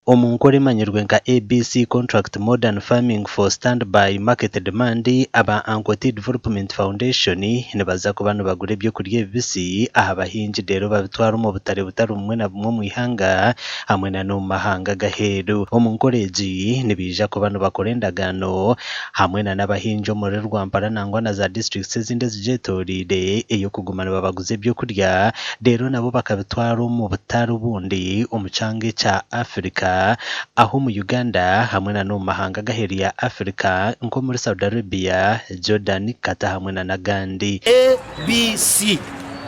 Omu nkora emanyirwe nka ABC Contract Modern Farming for Standby Market Demand, aba Ankoti Development Foundation nibaza kuba nibagura ebyokurya ebibisi aha bahingi reero babitwara omu butare butari bumwe na bumwe omu ihanga hamwe na n'omu mahanga ag'aheeru. Omu nkora egi nibaija kuba nibakora endagaano hamwe na n'abahingi omuri Rwampara nangwa na za disiturikiti ezindi ezigyetoreire ey'okuguma nibabaguza ebyokurya reero nabo bakabitwara omu butare obundi omu kyanga ekya Africa aho omu Uganda hamwe na n'omu mahanga ag'aheeru ya Africa nk'omuri Saudi Arabia, Jordan, Qatar hamwe na n'agandi. ABC.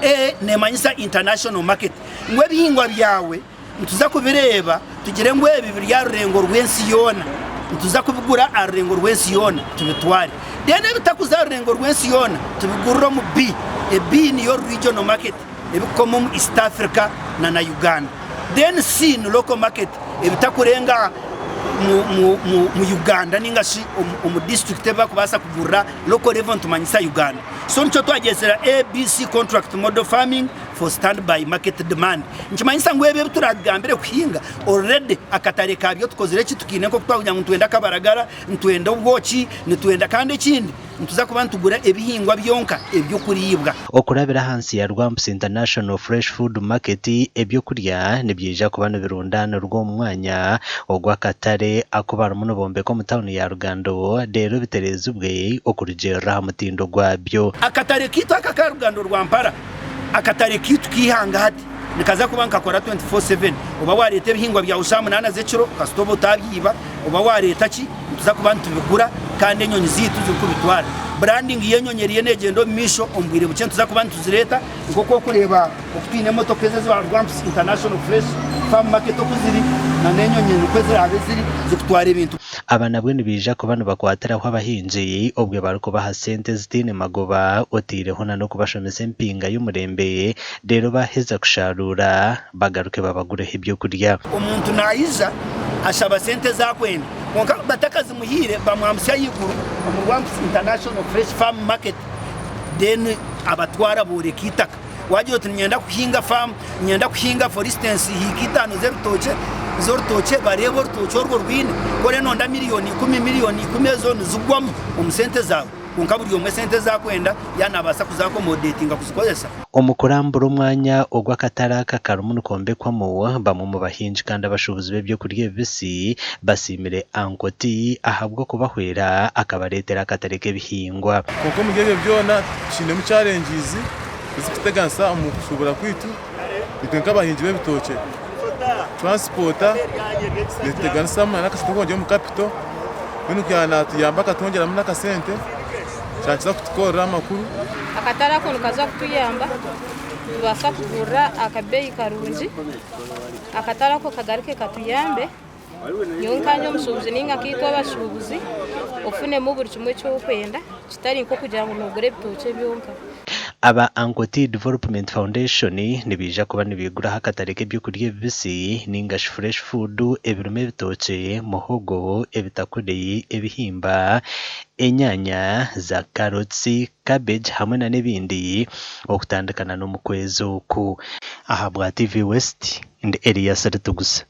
A neemanyisa International Market ngu ebihingwa byawe Nituza kubireeba tugire ngu ebi biri aha rurengo rw'ensi yoona. Nituza kubigura aha rurengo rw'ensi yoona tubitware. Then ebitakuza aha rurengo rw'ensi yoona tubigurire omu B. E B niyo regional market ebikukoma omu East Africa na na Uganda. Then C ni local market ebitakurenga mu, mu, mu, mu Uganda ninga shi omu, omu district ebi bakubaasa kugurira local level nitumanyisa Uganda. So nikyo twagyesera ABC contract model farming for stand by market demand. Nikimanyisa ngu ebyo ebi turagambire kuhinga already akatare kabyo tukozire eki tukiine nk'oku twakugira ngu nitwenda kabaragara, nitwenda obwoki, nitwenda kandi ekindi nituza kuba nitugura ebihingwa byonka eby'okuriibwa. Okurabira ahansi ya Rwamps International Fresh Food Market, ebyokurya nibyija kuba nibirundaanirwa omu mwanya ogw'akatare aku barimu nibombeka omu tauni ya Rugando reero bitereezibwe okurugiirira aha mutindo gwabyo. Akatare kaitu aka aka Rugando Rwampara Akatare kaitu k'eihanga hati nikaza kuba nikakora 24/7. Oba waareeta ebihingwa byawe shaaha munaana z'ekiro kasita oba otaabyiba, oba waareeta ki, nituza kuba nitubigura kandi enyonyi zaitu zirikubitwara. Branding y'enyonyi eriyo neegyenda omu maisho, omu bwire bukye nituza kuba nituzireeta nk'oku orikureeba oku twine emotoka ezi eza Rwamps International Fresh Farm Market oku ziri na n'enyonyi nikwo ziraabe ziri zikutwara ebintu. Aba nabwo nibaija kuba nibakwatiraho abahingi obwe barikubaha sente ezitaine magoba oteireho na n'okubashomesa empinga y'omurembe reero baaheza kusharuura bagaruke babagureho ebyokurya. Omuntu naija ashaba sente ezi akwenda kwonka batakazimuhaire bamwambutsya ahaiguru omu Rwamps International Fresh Farm Market then abatwara abooreka eitaka. Waagira oti niinyenda kuhinga faamu, niinyenda kuhinga for instance hiika itaano z'ebitookye, z'orutookye bareebe orutookye orwo orwine. Ku oriyo noyenda miriyoni ikumi, miriyoni ikumi ezo nizigwamu omu sente zaawe. Kwonka buri omwe esente ezi arikwenda yaaba naabaasa kuzakomodetinga kuzikozesa. Omu kurambura omwanya ogu akatare aka karimu nikombekwamu, bamwe omu bahingi kandi abashuubuzi b'ebyokurya ebibisi basiimire Ankoti ahabw'okubahwera akabareetera akatare k'ebihingwa. Kwonka omuri ebyo byona twinemu challenges ezikuteganisa omu kushuubura kwaitu itwe nk'abahingi b'ebitookye. Transport netuteganisamu n'akasente k'okwongyera omu capital mbwenu ku yaaba natuyamba akatwongyeramu n'akasente kyakiza kutukorera amakuru. Akatare ako nikaza kutuyamba nitubaasa kugurira akabeeyi karungi, akatare ako kagaruke katuyambe. Nyowe nkanye omushuubuzi nainga nkaitwe abashuubuzi ofunemu buri kimwe eki orikwenda kitari nk'okugira ngu noogura ebitookye byonka. Aba Ankoti Development Foundation nibaija kuba nibaiguraho akatare k'ebyokurya ebibisi nainga shi fresh food ebirimu ebitookye, muhogo, ebitakuri, ebihimba, enyanya, za carrots, cabbage hamwe nana ebindi okutandika nana omu kwezi oku. Ahabwa TV West, ndi Elias Ritugusa.